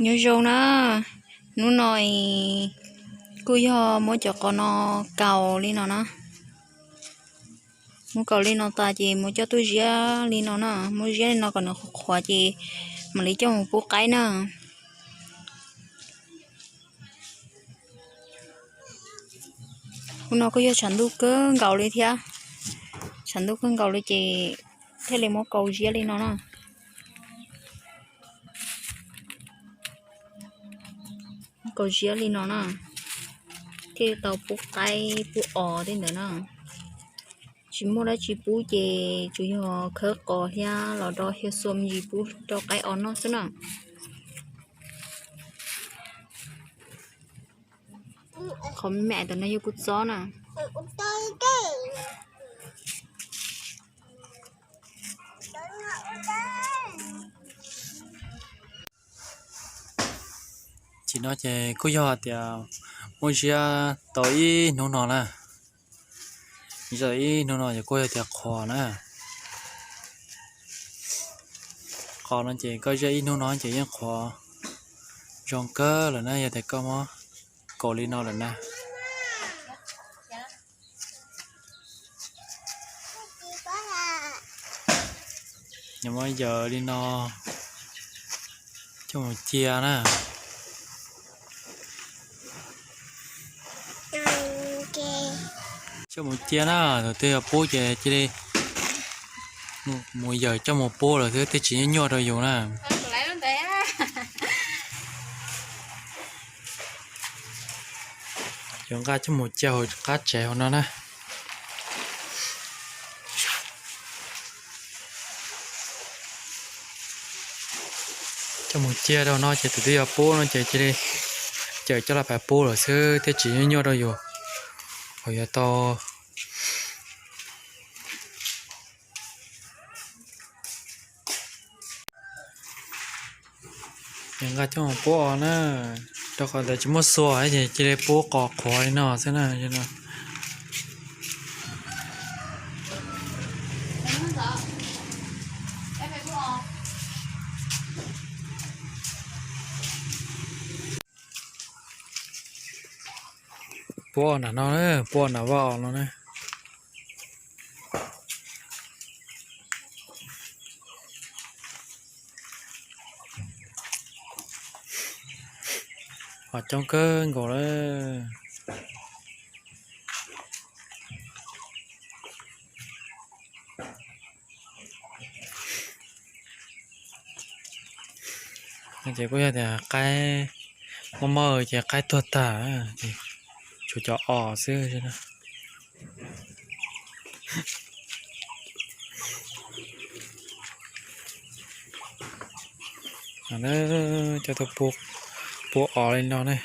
Nyob zoo na, hnub no kuj yog muab cov qos no kaus li no na. Muab kaus li no tas ces muab coj tuaj ziab li no na, muab ziab li no kom nws qhuav qhuav ces mam li coj mus pub qaib na. Hnub no kuj yog tshav ntuj kawg nkaus li thiab, tshav ntuj kawg nkaus li ces thiaj li muab kaus ziab li no na. Kaus ziab li no na, thiaj li tau pub qaib pub os tej ntawd na. Tsis muaj dab tsi pub ces tsuas yog khawb qos thiab los do xyaw xua me ntsis pub rau qaib os noj xwb na. Qhov me me ntawm no yog kuv txob na. Chim no ces kuj yog tias muab ziab tau ib hnub no na. Ziab ib hnub no ces kuj yog tias qhuav na. Qos no ces koj ziab ib hnub no ces yeej qhuav zoo kawg lawm na, yog tias koj muab kaus li no lawm na. Muab yawm li no coj mus cia na. Coj mus cia na, thaum twg yog pub ces cia li mus yawm coj mus pub lawm xwb, twb tsis nyuaj nyuaj rau yus na. Yuav nqa coj mus cia hauv qab tsev hauv no na. Coj mus cia rau no ces tus twg yog pub no ces cia li cawm coj los pab pub lawm xwb, thiaj tsis nyuaj nyuaj rau yus. Hos yuav tau Ces nqa coj mus pub os na, rau qhov ntawd tsis muaj xua ces cia li pub qos qhuav li no xwb na. Pub os nram no, pub os nram vaj os no na. Os coob kawg nkaus lawm. Ces kuj yog tias qaib mob mob ces qaib tuag tag, tshuav cov os xwb. Coj tuaj pub os li no ne.